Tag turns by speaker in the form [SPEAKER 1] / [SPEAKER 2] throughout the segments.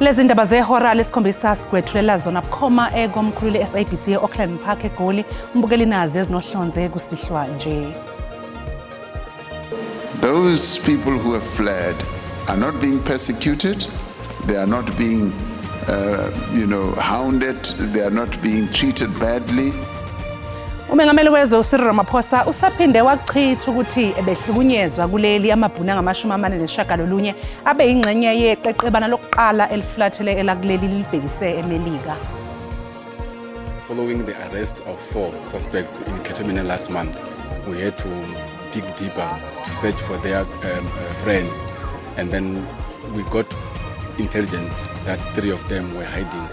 [SPEAKER 1] Lezi ndaba zehora lesikhombisa sigwethulela zona bukhoma ekomkhulu le-SABC e-Auckland Park eGoli. Umbukeli nazi ezinohlonze kusihlwa nje.
[SPEAKER 2] Those people who have fled are not being persecuted, they are not being hounded, they are not being treated badly.
[SPEAKER 1] Umengameli wezwe uCyril Ramaphosa usaphinde wachitha ukuthi ebehlukunyezwa kuleli amabhunu angama-49 abe yingxenye yeqeqebana lokuqala eliflathele elakuleli lilibhekise eMelika.
[SPEAKER 3] Following the arrest of 4 suspects in Ketamina last month, we had to dig deeper to search for their friends, and then we got intelligence that 3 of them were hiding.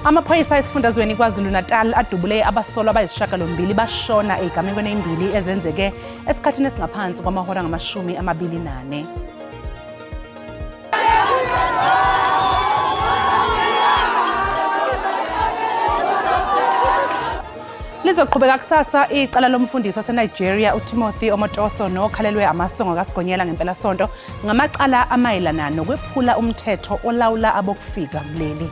[SPEAKER 1] Amaphoyisa esifundazweni KwaZulu-Natal adubule abasolwa abayisishiyagalombili bashona ezigamekweni ezimbili ezenzeke esikhathini esingaphansi kwamahora angama-24. Lizoqhubeka kusasa icala lomfundisi waseNigeria uTimothy Omotoso nokhalelwe amasongo kaSigonyela ngempelasonto ngamacala amayelana nokwephula umthetho olawula abokufika kuleli.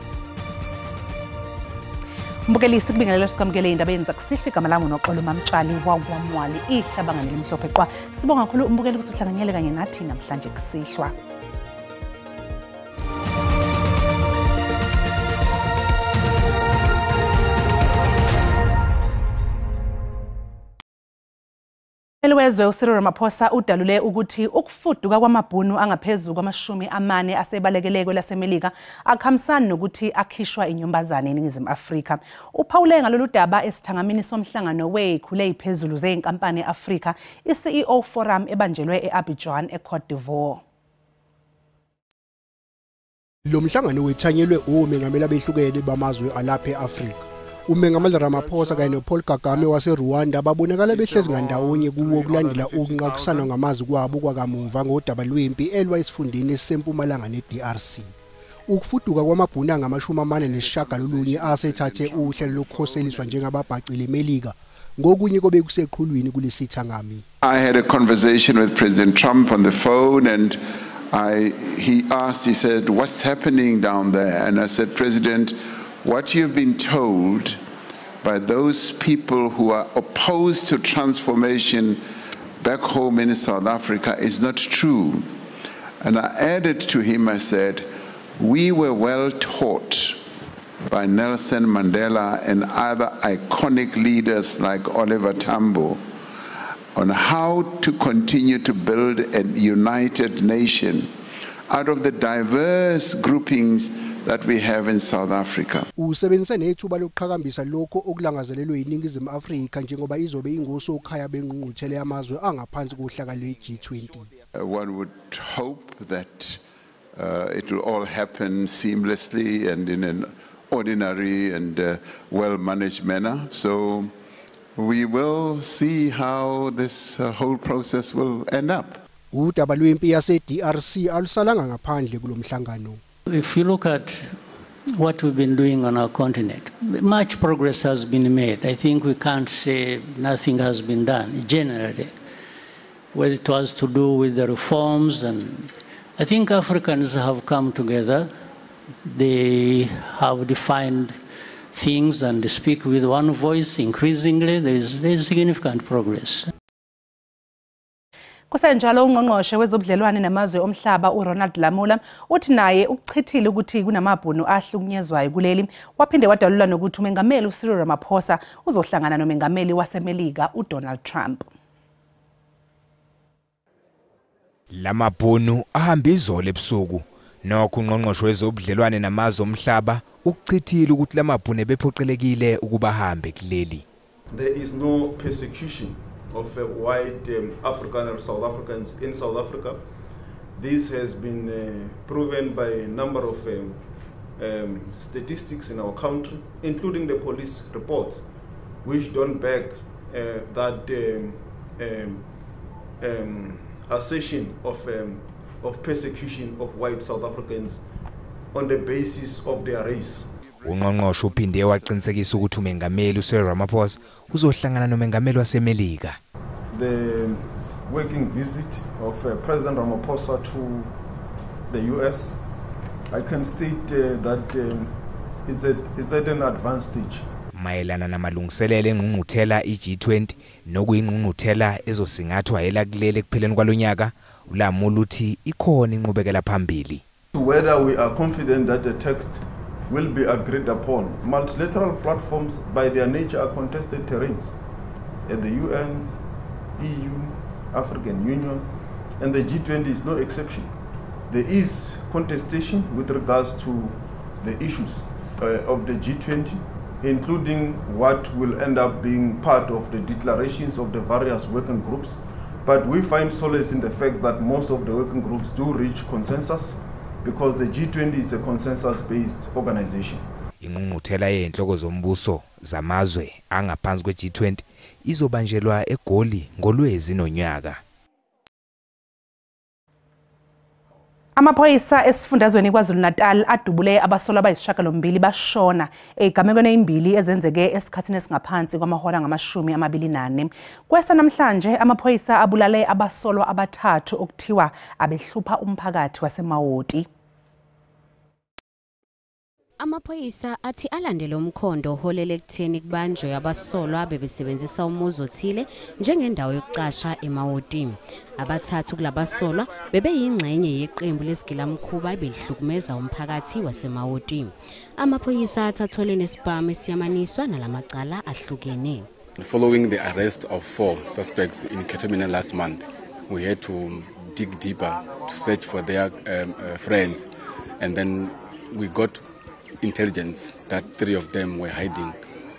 [SPEAKER 1] Mbukeli, sikubingelele sikwamukele indaba zakusihlwa. Igama lami uNoxolo Mamtshali wakwaMwali, ihlabangane limhlophe qwa. Sibonga kakhulu umbukeli ukuthi uhlanganyele kanye nathi namhlanje kusihlwa. Wezwe uCyril Ramaphosa udalule ukuthi ukufuduka kwamabhunu angaphezulu kwama-40 asebalekele kwelaseMelika akuhambisani nokuthi akhishwa inyumbazane eNingizimu Afrika. Uphawule ngalolu daba esithangamini somhlangano wezikhulu eziphezulu zezinkampani e-Afrika, i-CEO Forum ebanjelwe e-Abidjan eCote d'Ivoire.
[SPEAKER 4] Lo mhlangano wethanyelwe omengameli abehlukene bamazwe alapha e-Afrika. Umengameli Ramaphosa kanye noPaul Kagame waseRwanda babonakala behlezi ngandawonye kuwo kulandela ukunqakusana ngamazwi kwabo kwakamuva ngodaba lwempi elwa esifundeni esisempumalanga ne-DRC. Ukufuduka kwamabhunu angama-49 asethathe uhlelo lokukhoseliswa njengababhacile eMelika ngokunye kobe kuseqhulwini kulesithangami.
[SPEAKER 2] I had a conversation with President Trump on the phone, and he asked, he said, "What's happening down there?" And I said, "President, what you've been told by those people who are opposed to transformation back home in South Africa is not true." And I added to him, I said, "We were well taught by Nelson Mandela and other iconic leaders like Oliver Tambo on how to continue to build a united nation out of the diverse groupings that we have in South Africa."
[SPEAKER 4] Usebenzise nethuba lokuqhakambisa lokho okulangazelelwe iNingizimu Afrika njengoba izobe ingosokhaya bengqungquthela yamazwe angaphansi kohlaka lwe-G20.
[SPEAKER 2] One would hope that it will all happen seamlessly and in an ordinary and well-managed manner. So we will see how this whole process will end up.
[SPEAKER 4] Udaba lwempi yase-DRC alusalanga ngaphandle kulomhlangano.
[SPEAKER 5] If you look at what we've been doing on our continent, much progress has been made. I think we can't say nothing has been done generally, whether it was to do with the reforms, and I think Africans have come together. They have defined things and speak with one voice increasingly. There is significant progress.
[SPEAKER 1] Kusenjalo ungqongqoshe wezobudlelwane namazwe omhlaba uRonald Lamola uthi naye ukuchithile ukuthi kunamabhunu ahlukunyezwayo kuleli. Waphinde wadalula nokuthi umengameli uCyril Ramaphosa uzohlangana nomengameli waseMelika uDonald Trump.
[SPEAKER 6] Lamabhunu ahamba izolo ebusuku. Nokho ungqongqoshe wezobudlelwane namazwe omhlaba ukuchithile ukuthi lamabhunu ebephoqelekile ukuba ahambe kuleli.
[SPEAKER 7] There is no persecution of white African or South Africans in South Africa. This has been proven by a number of statistics in our country, including the police reports, which don't back that assertion of persecution of white South Africans on the basis of their race.
[SPEAKER 6] Ungqongqoshe uphinde waqinisekisa ukuthi umengameli uCyril Ramaphosa uzohlangana nomengameli waseMelika.
[SPEAKER 7] The working visit of President Ramaphosa to the US I can state that it's at an advanced stage.
[SPEAKER 6] Mayelana namalungiselelo engqungquthela iG20 nokuyingqungquthela ezosingathwa elakulele ekupheleni kwalonyaka, uLamula uthi ikhona inqubekela phambili.
[SPEAKER 7] Whether we are confident that the text will be agreed upon. Multilateral platforms by their nature are contested terrains at the UN, EU, African Union, and the G20 is no exception. There is contestation with regards to the issues of the G20, including what will end up being part of the declarations of the various working groups. But we find solace in the fact that most of the working groups do reach consensus, because the G20 is a consensus-based organization.
[SPEAKER 6] Ingqungquthela yenhloko zombuso zamazwe angaphansi kwe-G20 izobanjelwa eGoli ngoLwezi nonyaka.
[SPEAKER 1] Amaphoyisa esifundazweni KwaZulu-Natal adubule abasolwa abayisishiyagalombili bashona ezigamekweni ezimbili ezenzeke esikhathini esingaphansi kwamahora ngama-24. Kwesa namhlanje amaphoyisa abulale abasolwa abathathu okuthiwa abehlupha umphakathi waseMawoti.
[SPEAKER 8] Amaphoyisa athi alandele umkhondo oholele ekutheni kubanjwe abasolwa bebesebenzisa umuzi othile njengendawo yokucasha eMawoti. Abathathu kulabasolwa bebeyingxenye yeqembu lesigilamkhuba ebelihlukumeza umphakathi waseMawoti. Amaphoyisa athi athole nesibhamu esiyamaniswa nalamacala ahlukene.
[SPEAKER 3] Following the arrest of 4 suspects in Ketamina last month, we had to dig deeper to search for their friends, and then we got intelligence that 3 of them were hiding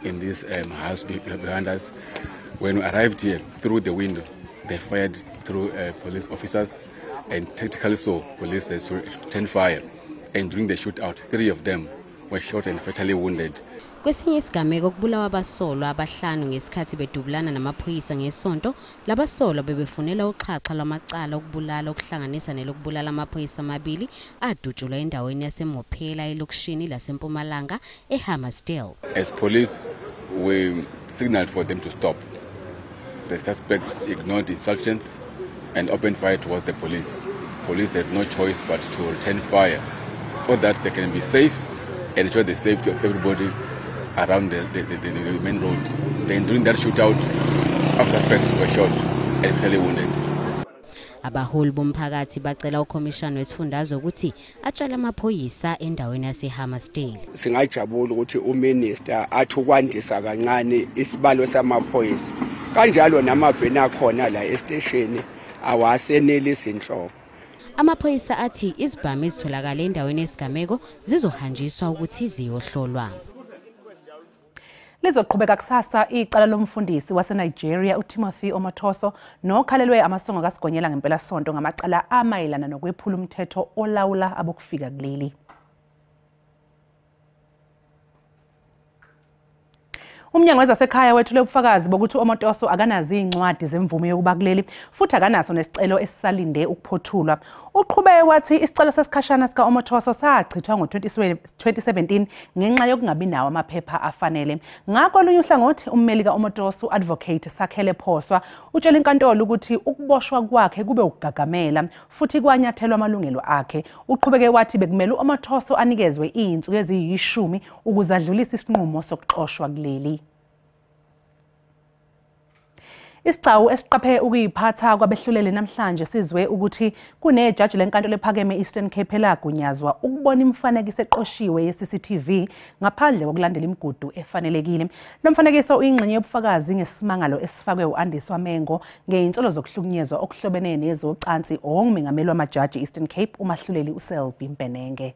[SPEAKER 3] in this house behind us. When we arrived here, through the window, they fired through police officers, and tactically so, police had to return fire. And during the shootout, 3 of them were shot and fatally wounded.
[SPEAKER 8] Kwesinye isigameko kubulawa abasolwa abahlanu ngesikhathi bedubulana namaphoyisa ngesonto. Labasolwa bebefunela uxhaxha lwamacala okubulala okuhlanganisa nelokubulala amaphoyisa amabili adutshulwa endaweni yaseMophela elokishini laseMpumalanga eHammersdale.
[SPEAKER 3] As police, we signaled for them to stop. The suspects ignored instructions and opened fire towards the police. Police had no choice but to return fire so that they can be safe and ensure the safety of everybody around the main road. Then during that shootout, 5 suspects were shot and fatally wounded.
[SPEAKER 8] Abaholi bomphakathi bacela ukhomishana wesifundazwe ukuthi atshale amaphoyisa endaweni yaseHammersdale.
[SPEAKER 9] Singajabula ukuthi uminister athi ukwandisa kancane isibalo samaphoyisa. Kanjalo namaveni akhona la estation awasenelisi inhloko.
[SPEAKER 8] Amaphoyisa athi izibhamu ezitholakala endaweni yesigameko zizohanjiswa ukuthi ziyohlolwa.
[SPEAKER 1] Lizoqhubeka kusasa icala lomfundisi waseNigeria uTimothy Omotoso nokhalelwe amasongo kaSigonyela ngempelasonto ngamacala amayelana nokwephula umthetho olawula abokufika kuleli. Umnyango wezasekhaya wethule ubufakazi bokuthi Omotoso akanazo izincwadi zemvume yokuba kuleli futhi akanaso nesicelo esisalinde ukuphothulwa. Uqhubeke wathi isicelo sesikhashana sika Omotoso sachithwa ngo-2017 ngenxa yokungabi nawo amaphepha afanele. Ngakho olunye uhlangothi ummeli ka-Omotoso Advocate Sakhele Phoswa utshela inkantolo ukuthi ukuboshwa kwakhe kube ukugagamela futhi kwanyathelwa amalungelo akhe. Uqhubeke wathi bekumele u-Omotoso anikezwe izinsuku eziyishumi ukuze adlulise isinqumo sokuxoshwa kuleli. Isigcawu esiqaphe ukuyiphatha kwabehluleli namhlanje sizwe ukuthi kunejaji lenkantolo ephakeme Eastern Cape elagunyazwa ukubona imifanekiso eqoshiwe ye-CCTV ngaphandle kokulandela imigudu efanelekile. Lo mfanekiso uyingxenye yobufakazi ngesimangalo esifakwe u-Andiswa Mengo ngezinsolo zokuhlukunyezwa okuhlobene nezocansi ongumengameli wamajaji Eastern Cape umahluleli uSelby Mbenenge.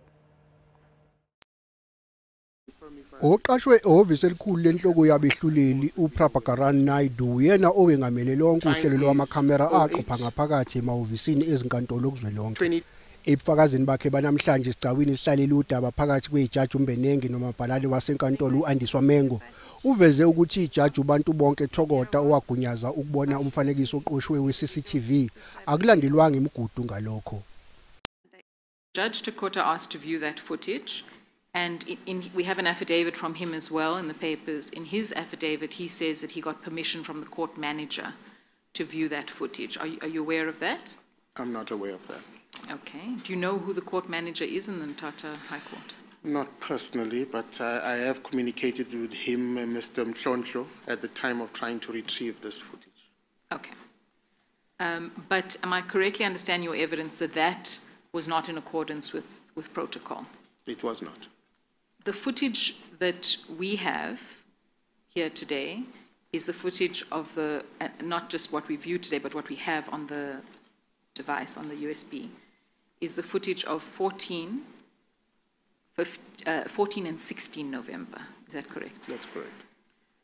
[SPEAKER 4] Oqashwe ehhovisi elikhulu lenhloko yabehluleli uPrabhakaran Naidu yena owengamele lonke uhlelo lwamakhamera aqopha ngaphakathi emahhovisini ezinkantolo kuzwelonke. Ebufakazini bakhe banamhlanje esigcawini sihlalele udaba phakathi kwejaji uMbenenge nomabhalane wasenkantolo uAndiswa Mengo uveze ukuthi ijaji uBantu Bonke Thokota owagunyaza ukubona umfanekiso oqoshwe we-CCTV akulandelwanga imigudu ngalokho.
[SPEAKER 10] Judge Thokota asked to view that footage. And we have an affidavit from him as well in the papers. In his affidavit, he says that he got permission from the court manager to view that footage. Are you aware of that?
[SPEAKER 2] I'm not aware of that.
[SPEAKER 10] Okay. Do you know who the court manager is in the Mthatha High Court?
[SPEAKER 11] Not personally, but I have communicated with him, Mr. Mhlontlo, at the time of trying to retrieve this footage.
[SPEAKER 10] Okay. But am I correctly understanding your evidence that that was not in accordance with protocol?
[SPEAKER 11] It was not.
[SPEAKER 10] The footage that we have here today is the footage of the, not just what we viewed today, but what we have on the device, on the USB, is the footage of 14 and 16 November. Is that correct?
[SPEAKER 11] That's correct.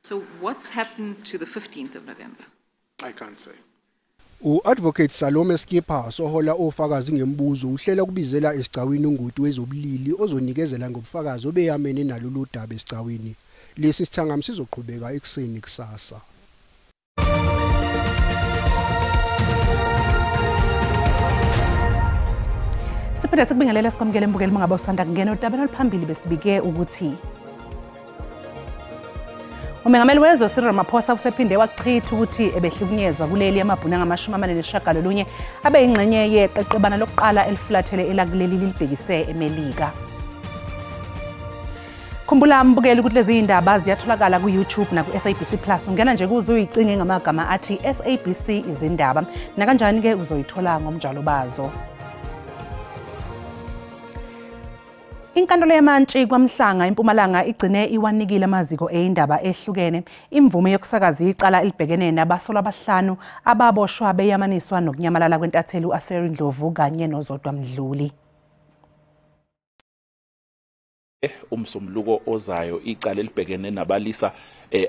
[SPEAKER 10] So what's happened to the 15th of November?
[SPEAKER 11] I can't say.
[SPEAKER 4] U-Advocate Salome Skipper ohola ofakazi ngembuzo uhlela ukubizela esigcawini ungoti wezobulili ozonikezela ngobufakazi obeyamene nalolu daba esigcawini. Lesi sithangami sizoqhubeka ekuseni kusasa.
[SPEAKER 1] Siphinde sikubingelele sikwamukele mbukeli mangabe usanda kungena udabeni oluphambili besibike ukuthi umengameli wezwe Cyril Ramaphosa usephinde wachitha ukuthi ebehlukunyezwa kuleli amabhunu angama-49 abe ingxenye yeqeqebana lokuqala elifulathele elakuleli lilibhekise eMelika. Khumbula mbukeli ukuthi lezi indaba ziyatholakala ku-YouTube naku-SABC Plus. Ungena nje kuze uyicinge ngamagama athi SABC izindaba. Nakanjani ke uzoyithola ngomjalo bazo. Inkantolo yamantshi kwaMhlanga eMpumalanga igcine iwanikile amaziko eindaba ehlukene imvume yokusakaza icala elibhekene nabasolwa abahlanu ababoshwa beyamaniswa nokunyamalala kwentatheli uAseri Ndlovu kanye noZodwa Mdluli.
[SPEAKER 12] Umsombuluko ozayo icala elibhekene nabalisa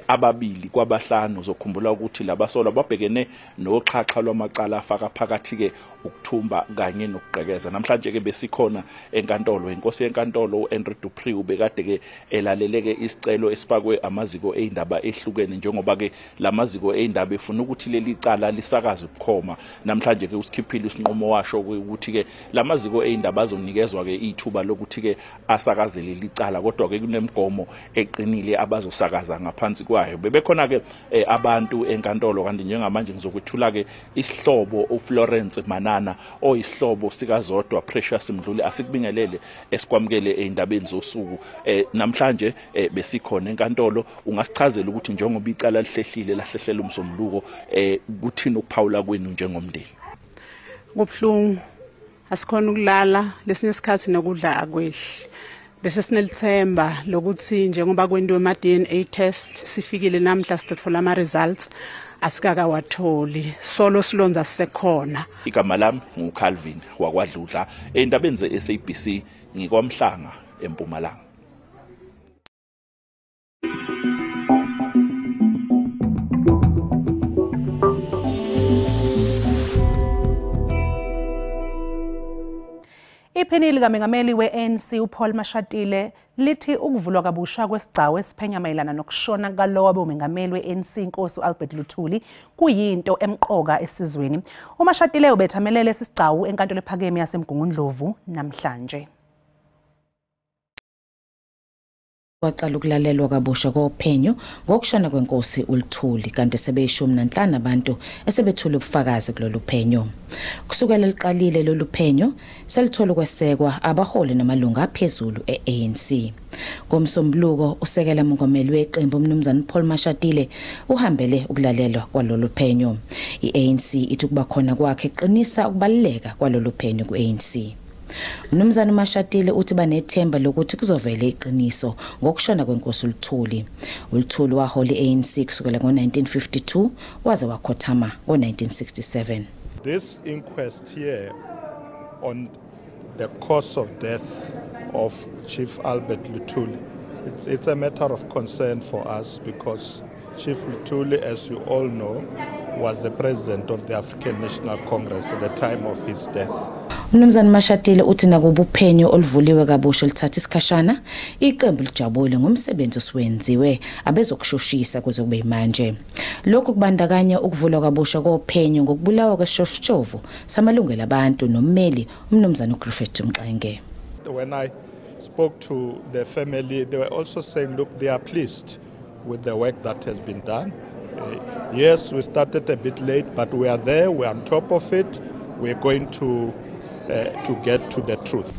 [SPEAKER 12] ababili kwabahlanu. Uzokhumbula ukuthi labasolwa babhekene noxhaxha lwamacala afaka phakathi ke ukuthumba kanye nokugqekeza. Namhlanje ke besikhona enkantolo, inkosi yenkantolo uAndrew Dupree ubekade ke elaleleke isicelo esifakwe amaziko eindaba ehlukene, njengoba ke lamaziko eindaba efuna ukuthi leli cala lisakazwe bukhoma. Namhlanje ke usikhiphile isinqumo washo ukuthi ke lamaziko eindaba azonikezwa ke ithuba lokuthi ke asakazele leli cala, kodwa ke kunemigomo eqinile abazosakaza ngaphansi kwayo. Bebekhona ke abantu enkantolo, kanti njengamanje ngizokwethula ke isihlobo uFlorence Manana oyisihlobo sikaZodwa Precious Mdluli. Asikubingelele esikwamukele eindabeni zosuku. Namhlanje besikhona enkantolo. Ungasichazela ukuthi njengoba icala lihlehlile lahlehlela umsombuluko, kuthini ukuphawula kwenu njengomndeni?
[SPEAKER 13] Kubuhlungu, asikhona ukulala lesinye isikhathi nokudla akwehli. Bese sinelithemba lokuthi njengoba kwentiwe ama DNA test sifikile namhla sithola ama results, asikakawatholi, solo silonza sisekhona.
[SPEAKER 12] Igama lami nguCalvin wakwaDludla, endabeni ze-SABC ngikwaMhlanga eMpumalanga.
[SPEAKER 1] Iphini likamengameli we-ANC uPaul Mashatile lithi ukuvulwa kabusha kwesigcawu esiphenya mayelana nokushona kalowo obengameli we-ANC inkosi uAlbert Luthuli kuyinto emqoka esizweni. UMashatile ubethamelele isigcawu enkantolo ephakeme yaseMgungundlovu namhlanje.
[SPEAKER 8] Kwaqala ukulalelwa kabusha kophenyo ngokushona kwenkosi uLuthuli, kanti sebeyishumi abantu esebethule ubufakazi kulolu phenyo. Kusukela liqalile lolu phenyo selithola ukwesekwa abaholi namalungu aphezulu e-ANC. Ngomsombuluko usekela mongameli weqembu uMnumzane Paul Mashatile uhambele ukulalelwa kwalolu phenyo. I-ANC ithi ukuba khona kwakhe qinisa ukubaluleka kwalolu phenyo ku-ANC. Mnumzane Mashatile uthi banethemba lokuthi kuzovela iqiniso ngokushona kwenkosi uLuthuli. uLuthuli wahola i-ANC kusukela ngo-1952 waze wakhothama ngo-1967.
[SPEAKER 14] This inquest here on the cause of death of Chief Albert Luthuli, it's a matter of concern for us because Chief Luthuli, as you all know, was the president of the African National Congress at the time of his death.
[SPEAKER 8] Mnumzane Mashatile uthi nakuba uphenyo oluvuliwe kabusha lithatha isikhashana, iqembu lijabule ngomsebenzi osuwenziwe abezokushushisa kuze kube manje. Lokhu kubandakanya ukuvulwa kabusha kophenyo ngokubulawa kwesishoshovu samalungelo abantu nommeli uMnumzane uGriffith Mxenge.
[SPEAKER 14] When I spoke to the family, they were also saying, look, they are pleased with the work that has been done. Yes, we started a bit late, but we are there, we are on top of it. We're going to to get to the truth.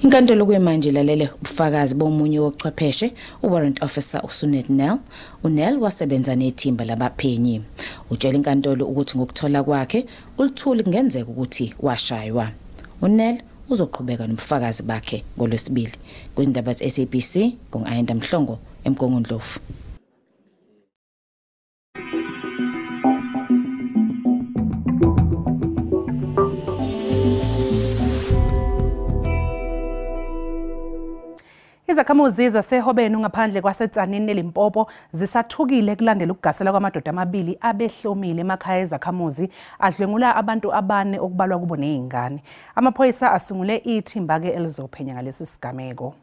[SPEAKER 15] Inkantolo kuyimanje ilalele ubufakazi bomunye wochwepheshe, uWarrant Officer uSunet Nel. UNel wasebenza nethimba labaphenyi. Utshela inkantolo ukuthi ngokuthola kwakhe uLuthuli kungenzeka ukuthi washaywa. UNel uzoqhubeka nobufakazi bakhe ngolwesibili. Kwizindaba ze-SABC, ngu-Ayanda Mhlongo eMgungundlovu.
[SPEAKER 1] Izakhamuzi zaseHobeni ngaphandle kwaseTsanini eLimpopo zisathukile kulandela ukugasela kwamadoda amabili abehlomile emakhaya ezakhamuzi adlwengula abantu abane okubalwa kubo nezingane. Amaphoyisa asungule ithimba-ke elizophenya ngalesi sigameko.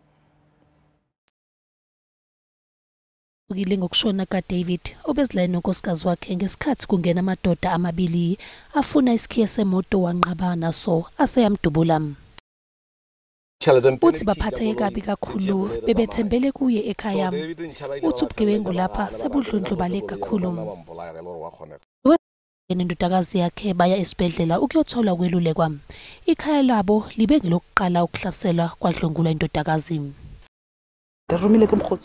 [SPEAKER 16] Ukile ngokushona kaDavid obezilaye nonkosikazi wakhe ngesikhathi kungena amadoda amabili afuna isikhiye semoto wanqaba naso aseyamdubula. Uthi baphatheke kabi kakhulu, bebethembele kuye ekhaya. Uthi ubugebengu lapha sebudlondlobale kakhulu. Nendodakazi yakhe baya esibhedlela ukuyothola ukwelulekwa. Ikhaya labo libe ngelokuqala ukuhlaselwa kwadlwengulwa indodakazi.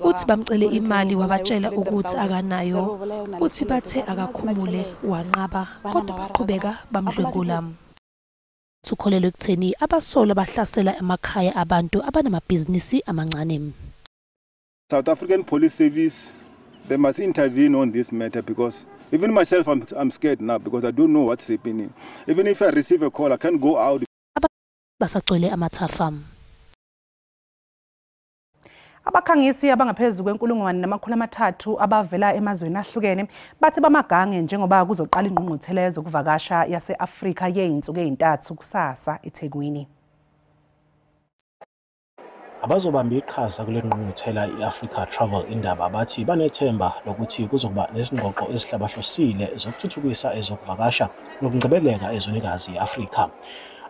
[SPEAKER 16] Uthi bamcele imali wabatshela ukuthi akanayo. Uthi bathe akakhumule wanqaba, kodwa baqhubeka bamdlwengula. Ukholelwa ekutheni abasolwa bahlasela emakhaya abantu abanamabhizinisi amancane.
[SPEAKER 7] South African Police Service, they must intervene on this matter because even myself, I'm scared now because I don't know what's happening. Even if I receive a call, I can't go out.
[SPEAKER 16] Basagcwele amathafa.
[SPEAKER 1] Abakhangisi abangaphezulu kwe-1300 abavela emazweni ahlukene bathi bamagange njengoba kuzoqala ingqungquthela yezokuvakasha yase-Afrika yey'nsuku ey'ntathu kusasa eThekwini.
[SPEAKER 17] Abazobamba iqhaza kule ngqungquthela i-Africa Travel Indaba bathi banethemba lokuthi kuzokuba nezingxoxo ezihlabahlosile zokuthuthukisa ezokuvakasha nokungcebeleka ezwenikazi i-Afrika.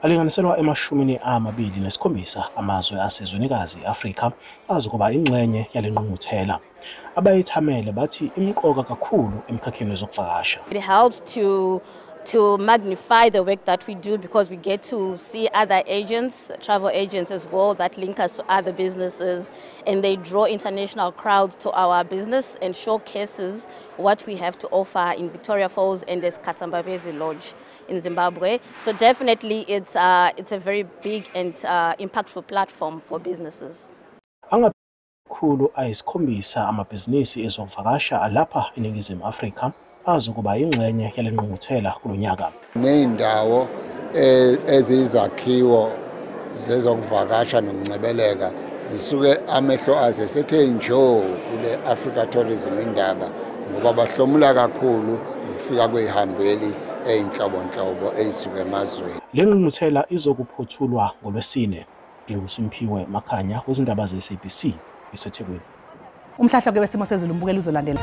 [SPEAKER 17] Alinganiselwa e-27 amazwe asezwenikazi i-Afrika azokuba ingxenye yale ngqungquthela. Abayithamele bathi imqoka kakhulu emkhakheni wezokuvakasha.
[SPEAKER 18] It helps to magnify the work that we do because we get to see other agents, travel agents as well, that link us to other businesses, and they draw international crowds to our business and showcases what we have to offer in Victoria Falls and this Kasambabezi Lodge in Zimbabwe. So definitely it's a very big and impactful platform for businesses.
[SPEAKER 17] Angakhulu ayisikhombisa amabhizinisi ezokuvakasha alapha eNingizimu Afrika azokuba ingxenye yale ngqungquthela kulonyaka.
[SPEAKER 19] Ney'ndawo eziyizakhiwo zezokuvakasha nokungcebeleka zisuke amehlo azo sethe njo kule Africa Tourism Indaba ngoba bahlomula kakhulu ukufika kwey'hambeli ey'nhlobonhlobo ey'suka emazweni.
[SPEAKER 17] Le ngqungquthela izokuphothulwa ngoLwesine. NginguSimphiwe Makhanya kwizindaba ze-SABC eseThekwini.
[SPEAKER 1] Umhlahlo-ke wesimo sezulu umbukeli uzolandela.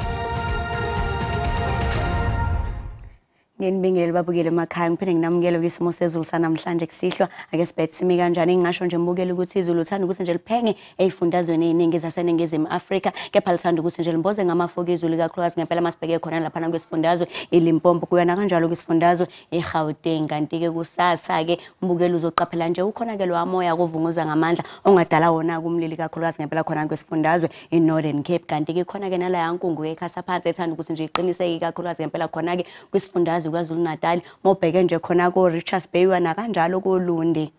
[SPEAKER 20] Nginibingelele babukele emakhaya, ngiphinde nginamukele kwisimo sezulu sanamhlanje kusihlwa. Ake sibheke simi kanjani. Ngingasho nje mbukele ukuthi izulu uthanda ukuthi nje liphenge ey'fundazweni ey'ningi zaseNingizimu Afrika, kepha lithanda ukuthi nje limboze ngamafoku izulu, ikakhulukazi ngempela masibheke khona laphana kwesifundazwe iLimpopo kuyona kanjalo kwisifundazwe iGauteng. Kanti-ke kusasa-ke mbukele uzoqaphela nje ukhona-ke lo moya kuvunguza ngamandla ongadala wona kumlilo, ikakhulukazi ngempela khona kwesifundazwe iNorthern Cape. Kanti-ke khona-ke nalaya nkungu ekhasa phansi ethanda ukuthi nje iqiniseke ikakhulukazi ngempela khona-ke kwisifundazwe KwaZulu Natal, mobheke nje khona ko Richards Bay nakanjalo koLundi.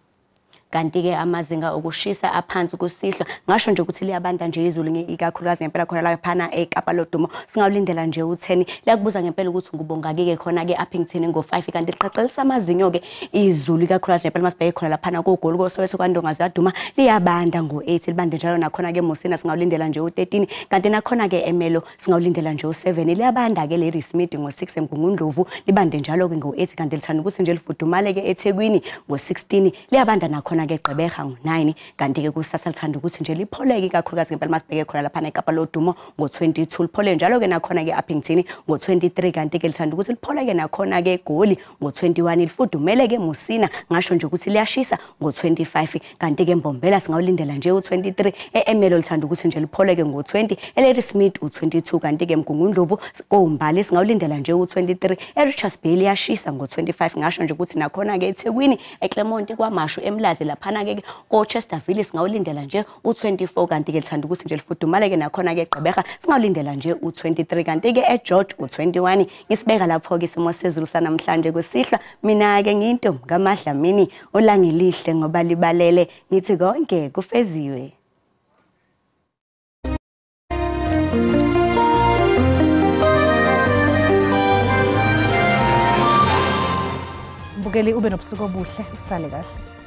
[SPEAKER 20] Kanti-ke amazinga okushisa aphansi kusihlwa, ngasho nje ukuthi liyabanda nje izulu ikakhulukazi ngempela khona laphana eKapa Lodumo, singawulindela nje u-10. Liyakubuza ngempela ukuthi ngubongaki-ke khona-ke Upington ngo-5, kanti liqaqelisa amazinyo-ke izulu ikakhulukazi ngempela masibheke khona laphana koGoli, koSoweto, kwaNdonga ziyaduma, liyabanda ngo-8, libande njalo nakhona-ke eMosina singawulindela nje u-13, kanti nakhona-ke eMelo singawulindela nje u-7. Liyabanda-ke le-Ladysmith ngo-6, eMgungundlovu libande njalo-ke ngo-8, kanti lithanda ukuthi nje lifudumale-ke eThekwini ngo-16, liyabanda nakhona nakhona-ke eGqeberha ngo-9, kanti-ke kusasa lithanda ukuthi nje lipholeke ikakhulukazi ngempela masibheke khona laphana eKapa Lodumo ngo-22, liphole njalo-ke nakhona-ke e-Upington ngo-23, kanti-ke lithanda ukuthi lipholeke nakhona-ke eGoli ngo-21, lifudumele-ke Musina ngasho nje ukuthi liyashisa ngo-25, kanti-ke eMbombela singawulindela nje u-23, e-Emelo lithanda ukuthi nje lipholeke ngo-20, eLadysmith u-22, kanti-ke eMgungundlovu koMbali singawulindela nje u-23, eRichards Bay liyashisa ngo-25, ngasho nje ukuthi nakhona-ke eThekwini, eClermont, KwaMashu, eMlazi laphana-ke ko-Chesterville singawulindela nje u-24, kanti-ke lithanda ukuthi nje lifudumaleke nakhona-ke eGqeberha singawulindela nje u-23, kanti-ke eGeorge u-21. Ngisibeka lapho-ke isimo sezulu sanamhlanje kusihlwa. Mina-ke ngiyintombi kaMadlamini, ulangelihle ngoba libalele, ngithi konke kufeziwe.
[SPEAKER 1] Mbukeli, ube nobusuku obuhle, usale kahle.